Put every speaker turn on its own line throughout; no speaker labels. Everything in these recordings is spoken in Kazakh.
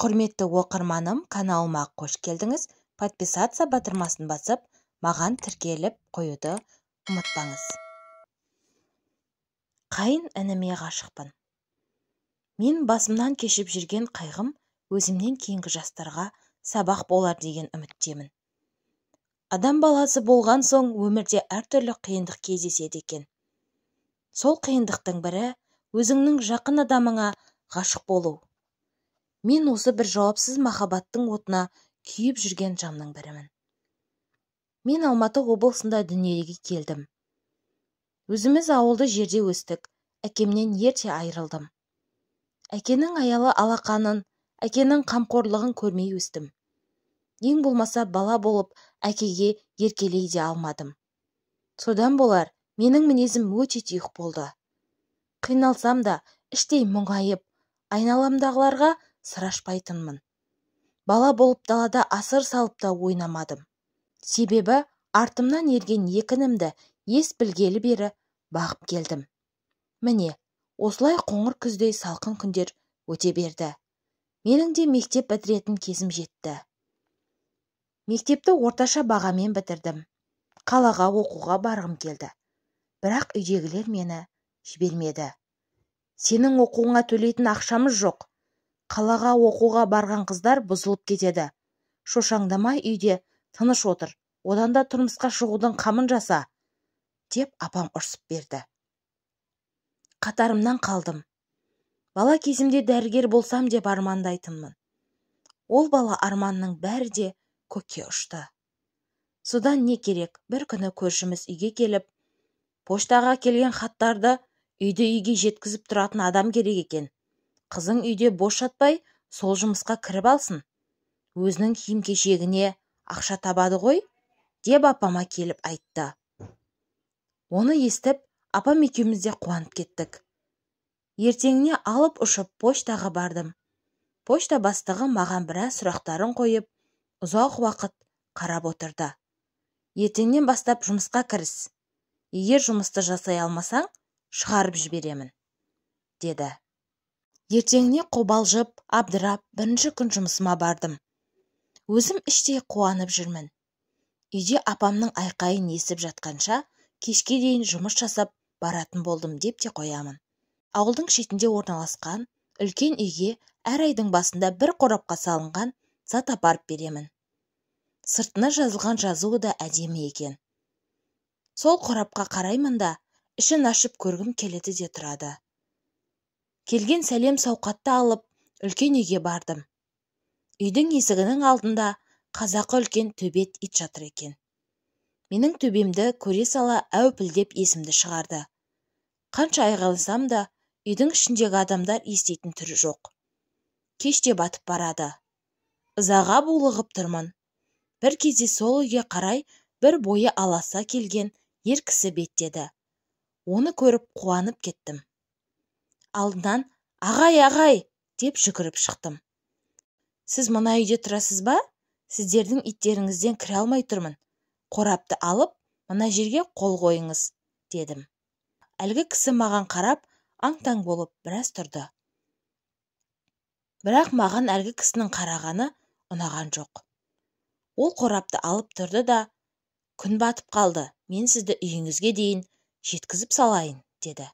Құрметті оқырманым, каналыма қош келдіңіз. Подписаться батырмасын басып, маған тіркеліп қоюды ұмытпаңыз. Қайын ініме ғашықпын. Мен басымнан кешіп жүрген қайғым өзімнен кейінгі жастарға сабақ болар деген үміттемін. Адам баласы болған соң өмірде әртүрлі қиындық кездеседі екен. Сол қиындықтың бірі өзіңнің жақын адамыңа ғашық болу. Мен осы бір жауапсыз махаббаттың отына күйіп жүрген жанның бірімін. Мен Алматы облысында дүниеге келдім. Өзіміз ауылды жерде өстік, әкемнен ерте айырылдым. Әкенің аялы алақанын, әкенің қамқорлығын көрмей өстім. Ең болмаса бала болып әкеге еркелей де алмадым. Содан болар, менің мінезім өте тұйық болды. Қиналсам да іштей мұңайып, айналамдағыларға сыр ашпайтынмын. Бала болып далада асыр салып та ойнамадым. Себебі артымнан ерген екі інімді ес білгелі бері бағып келдім. Міне, осылай қоңыр күздей салқын күндер өте берді. Менің де мектеп бітіретін кезім жетті. Мектепті орташа бағамен бітірдім. Қалаға оқуға барғым келді. Бірақ үйдегілер мені жібермеді. Сенің оқуыңа төлейтін ақшамыз жоқ. Қалаға оқуға барған қыздар бұзылып кетеді. Шошаңдамай үйде тыныш отыр. Одан да тұрмысқа шығудың қамын жаса, деп апам ұрсып берді. Қатарымнан қалдым. Бала кезімде дәрігер болсам деп армандайтынмын. Ол бала арманның бәрі де көкке ұшты. Содан не керек, бір күні көршіміз үйге келіп, поштаға келген хаттарды үйді үйге жеткізіп тұратын адам керек екен. Қызың үйде бос жатпай, сол жұмысқа кіріп алсын. Өзінің киім-кешегіне ақша табады ғой, деп апама келіп айтты. Оны естіп, апам екеуміз де қуанып кеттік. Ертеңіне алып ұшып поштаға бардым. Пошта бастығы маған біраз сұрақтарын қойып, ұзақ уақыт қарап отырды. Ертеңнен бастап жұмысқа кіріс. Егер жұмысты жасай алмасаң, шығарып жіберемін, деді. Ертеңіне қобалжып, абдырап, бірінші күн жұмысыма бардым. Өзім іштей қуанып жүрмін. Үйде апамның айқайын естіп жатқанша, кешке дейін жұмыс жасап баратын болдым деп те қоямын. Ауылдың шетінде орналасқан үлкен үйге әр айдың басында бір қорапқа салынған зат апарып беремін. Сыртына жазылған жазуы да әдемі екен. Сол қорапқа қараймын да, ішін ашып көргім келеді де тұрады. Келген сәлем сауқатты алып, үлкен үйге бардым. Үйдің есігінің алдында қазақы үлкен төбет ит жатыр екен. Менің төбемді көре сала әупілдеп есімді шығарды. Қанша айғайласам да, үйдің ішіндегі адамдар еститін түрі жоқ. Кеш те батып барады. Ызаға булығып тұрмын. Бір кезде сол үйге қарай бір бойы аласа келген ер кісі беттеді. Оны көріп қуанып кеттім. Алдынан «Ағай, ағай!» деп жүгіріп шықтым. Сіз мына үйде тұрасыз ба? Сіздердің иттеріңізден кіре алмай тұрмын. Қорапты алып, мына жерге қол қойыңыз, дедім. Әлгі кісі маған қарап, аң-таң болып біраз тұрды. Бірақ маған әлгі кісінің қарағаны ұнаған жоқ. Ол қорапты алып тұрды да, күн батып қалды, мен сізді үйіңізге дейін жеткізіп салайын, деді.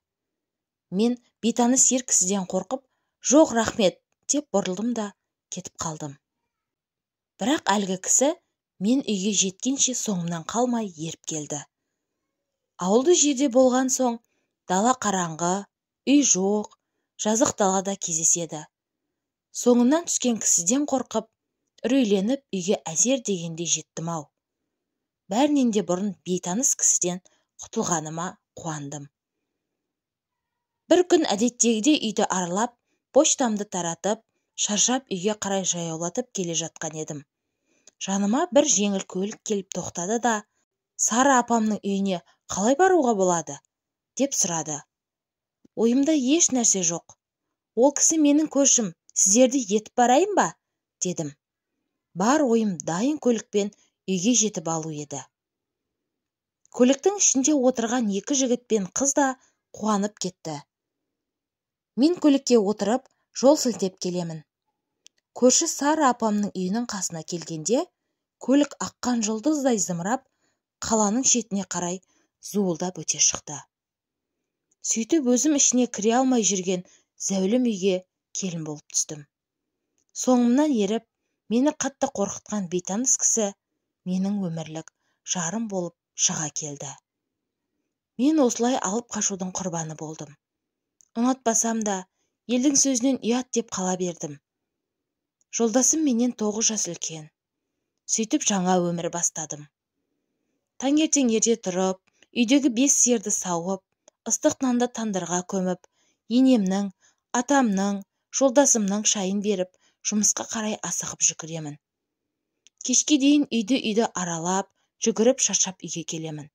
Мен бейтаныс ер кісіден қорқып, жоқ, рахмет, деп бұрылдым да кетіп қалдым. Бірақ әлгі кісі мен үйге жеткенше соңымнан қалмай еріп келді. Ауылды жерде болған соң, дала қараңғы, үй жоқ, жазық далада кездеседі. Соңымнан түскен кісіден қорқып, үрейленіп үйге әзер дегенде жеттім-ау. Бәрінен де бұрын бейтаныс кісіден құтылғаныма қуандым. Бір күн әдеттегідей үйді аралап, поштамды таратып, шаршап үйге қарай жаяулатып келе жатқан едім. Жаныма бір жеңіл көлік келіп тоқтады да, Сара апамның үйіне қалай баруға болады, деп сұрады. Ойымда еш нәрсе жоқ. Ол кісі менің көршім, сіздерді етіп барайын ба, дедім. Бар ойым дайын көлікпен үйге жетіп алу еді. Көліктің ішінде отырған екі жігіт пен қыз да қуанып кетті. Мен көлікке отырып, жол сілтеп келемін. Көрші Сара апамның үйінің қасына келгенде, көлік аққан жұлдыздай зымырап, қаланың шетіне қарай зуылдап өте шықты. Сөйтіп өзім ішіне кіре алмай жүрген зәулім үйге келін болып түстім. Соңымнан еріп, мені қатты қорқытқан бейтаныс кісі менің өмірлік жарым болып шыға келді. Мен осылай алып қашудың құрбаны болдым. Ұнатпасам да, елдің сөзінен ұят деп қала бердім. Жолдасым менен 9 жас үлкен. Сөйтіп жаңа өмір бастадым. Таңертең ерте тұрып, үйдегі 5 сиырды сауып, ыстық нанды тандырға көміп, енемнің, атамның, жолдасымның шайын беріп, жұмысқа қарай асығып жүгіремін. Кешке дейін үйді-үйді аралап, жүгіріп шаршап үйге келемін.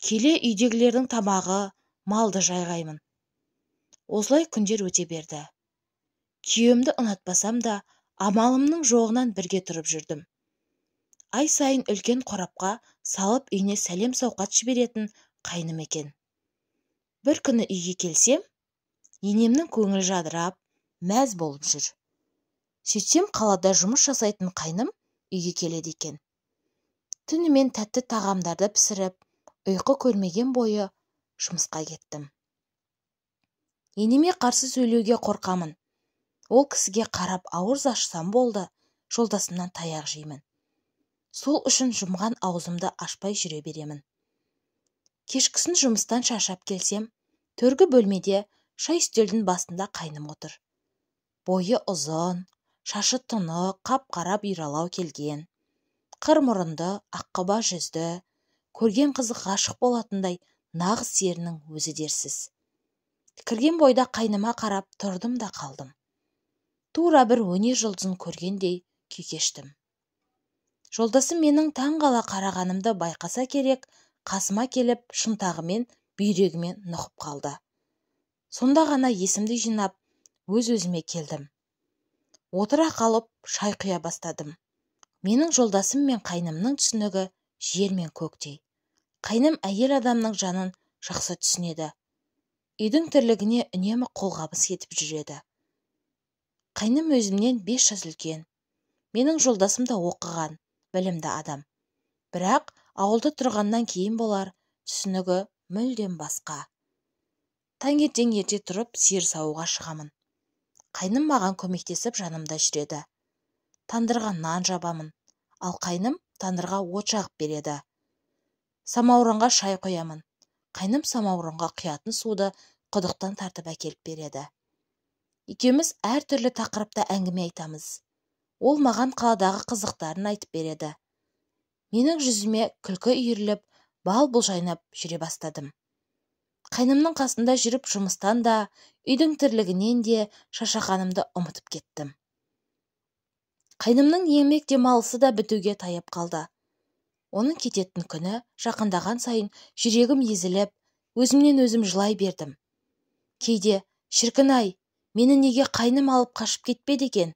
Келе үйдегілердің тамағы, малды жайғаймын. Осылай күндер өте берді. Күйеуімді ұнатпасам да, амалымның жоғынан бірге тұрып жүрдім. Ай сайын үлкен қорапқа салып үйіне сәлем сауқат жіберетін қайным екен. Бір күні үйге келсем, енемнің көңілі жадырап, мәз болып жүр. Сөйтсем қалада жұмыс жасайтын қайным үйге келеді екен. Түнімен тәтті тағамдарды пісіріп, ұйқы көрмеген бойы жұмысқа кеттім. Енеме қарсы сөйлеуге қорқамын. Ол кісіге қарап ауыз ашсам болды, жолдасымнан таяқ жеймін. Сол үшін жұмған аузымды ашпай жүре беремін. Кешкісін жұмыстан шаршап келсем, төргі бөлмеде шай үстелдің басында қайным отыр. Бойы ұзын, шашы тұнық, қап-қара бұйралау келген. Қыр мұрынды, аққұба жүзді, көрген қызы ғашық болатындай нағыз серінің өзі дерсіз. Кірген бойда қайныма қарап тұрдым да қалдым. Тура бір өнер жұлдызын көргендей күй кештім. Жолдасым менің таң қала қарағанымды байқаса керек, қасыма келіп шынтағымен, бүйрегімен нұқып қалды. Сонда ғана есімді жинап, өз-өзіме келдім. Отыра қалып, шай құя бастадым. Менің жолдасым мен қайнымның түсінігі жер мен көктей. Қайным әйел адамның жанын жақсы түсінеді. Үйдің тірлігіне үнемі қолғабыс етіп жүреді. Қайным өзімнен 5 жас үлкен. Менің жолдасым да оқыған, білімді адам. Бірақ ауылда тұрғаннан кейін болар, түсінігі мүлдем басқа. Таңертең ерте тұрып сиыр саууға шығамын. Қайным маған көмектесіп жанымда жүреді. Тандырға нан жабамын, ал қайным тандырға от жағып береді. Самаурынға шай қоямын. Қайным самаурынға құятын суды құдықтан тартып әкеліп береді. Екеуміз әртүрлі тақырыпта әңгіме айтамыз. Ол маған қаладағы қызықтарын айтып береді. Менің жүзіме күлкі үйіріліп, бал-бұл жайнап жүре бастадым. Қайнымның қасында жүріп жұмыстан да, үйдің тірлігінен де шаршағанымды ұмытып кеттім. Қайнымның еңбек демалысы да бітуге таяп қалды. Оның кететін күні жақындаған сайын жүрегім езіліп, өзімнен өзім жылай бердім. Кейде, шіркін-ай, мені неге қайным алып қашып кетпеді екен,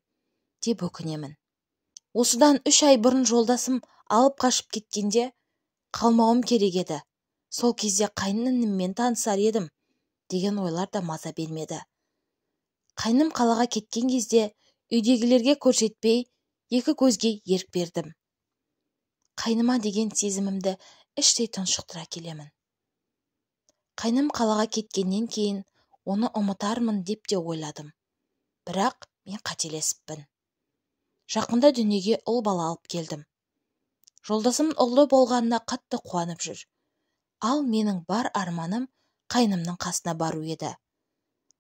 деп өкінемін. Осыдан 3 ай бұрын жолдасым алып қашып кеткенде қалмауым керек еді. Сол кезде қайын ініммен танысар едім, деген ойлар да маза бермеді. Қайным қалаға кеткен кезде үйдегілерге көрсетпей, екі көзге ерік бердім. Қайныма деген сезімімді іштей тұншықтыра келемін. Қайным қалаға кеткеннен кейін оны ұмытармын деп те ойладым. Бірақ мен қателесіппін. Жақында дүниеге ұл бала алып келдім. Жолдасым ұлды болғанына қатты қуанып жүр. Ал менің бар арманым қайнымның қасына бару еді.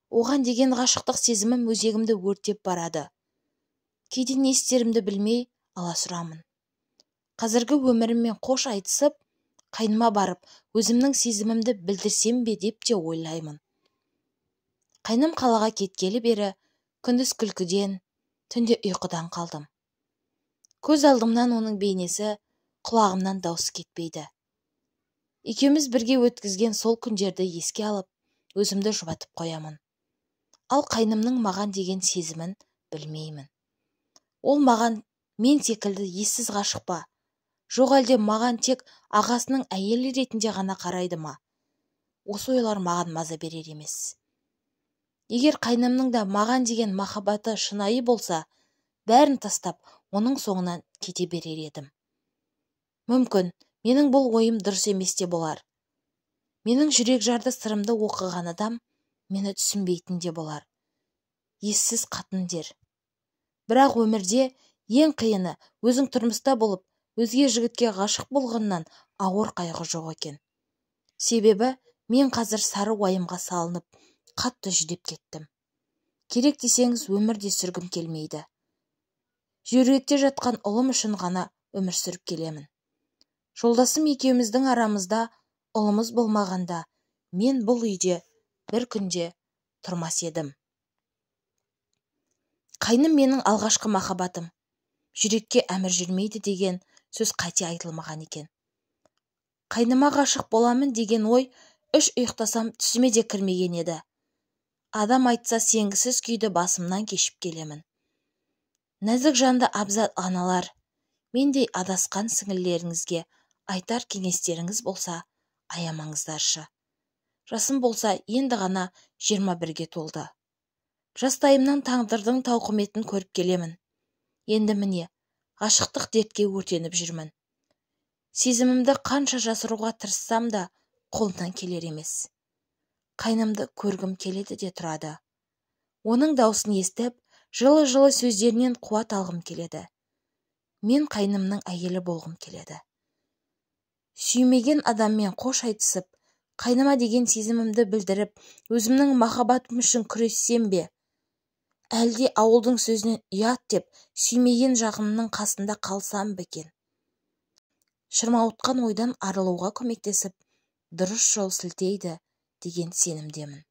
Оған деген ғашықтық сезімім өзегімді өртеп барады. Кейде не істерімді білмей аласұрамын. Қазіргі өміріммен қош айтысып, қайныма барып, өзімнің сезімімді білдірсем бе деп те ойлаймын. Қайным қалаға кеткелі бері күндіз күлкіден, түнде ұйқыдан қалдым. Көз алдымнан оның бейнесі, құлағымнан даусы кетпейді. Екеуміз бірге өткізген сол күндерді еске алып, өзімді жұбатып қоямын. Ал қайнымның маған деген сезімін білмеймін. Ол маған мен секілді ессіз ғашық па? Жоқ әлде маған тек ағасының әйелі ретінде ғана қарайды ма? Осы ойлар маған маза берер емес. Егер қайнымның да маған деген махаббаты шынайы болса, бәрін тастап, оның соңынан кете берер едім. Мүмкін, менің бұл ойым дұрыс емес те болар. Менің жүрекжарды сырымды оқыған адам мені түсінбейтін де болар. Ессіз қатын дер. Бірақ өмірде ең қиыны өзің тұрмыста болып, өзге жігітке ғашық болғаннан ауыр қайғы жоқ екен. Себебі мен қазір сары уайымға салынып, қатты жүдеп кеттім. Керек десеңіз, өмір де сүргім келмейді. Жөргекте жатқан ұлым үшін ғана өмір сүріп келемін. Жолдасым екеуміздің арамызда ұлымыз болмағанда, мен бұл үйде бір күнде тұрмас едім. Қайным менің алғашқы махаббатым. Жүрекке әмір жүрмейді деген сөз қате айтылмаған екен. Қайныма ғашық боламын деген ой үш ұйықтасам түсіме де кірмеген еді. Адам айтса сенгісіз күйді басымнан кешіп келемін. Нәзік жанды абзал аналар, мендей адасқан сіңілілеріңізге айтар кеңестеріңіз болса, аямаңыздаршы. Жасым болса, енді ғана 21-ге толды. Жастайымнан тағдырдың тауқыметін көріп келемін. Енді міне, ғашықтық дертке өртеніп жүрмін. Сезімімді қанша жасыруға тырыссам да, қолымнан келер емес. Қайнымды көргім келеді де тұрады. Оның даусын естіп, жылы-жылы сөздерінен қуат алғым келеді. Мен қайнымның әйелі болғым келеді. Сүймеген адаммен қош айтысып, қайныма деген сезімімді білдіріп, өзімнің махаббатым үшін күрессем бе? Әлде ауылдың сөзінен ұят деп, сүймеген жақынымның қасында қалсам ба екен? Шырмауытқан ойдан арылуға көмектесіп, дұрыс жол сілтейді деген сенімдемін.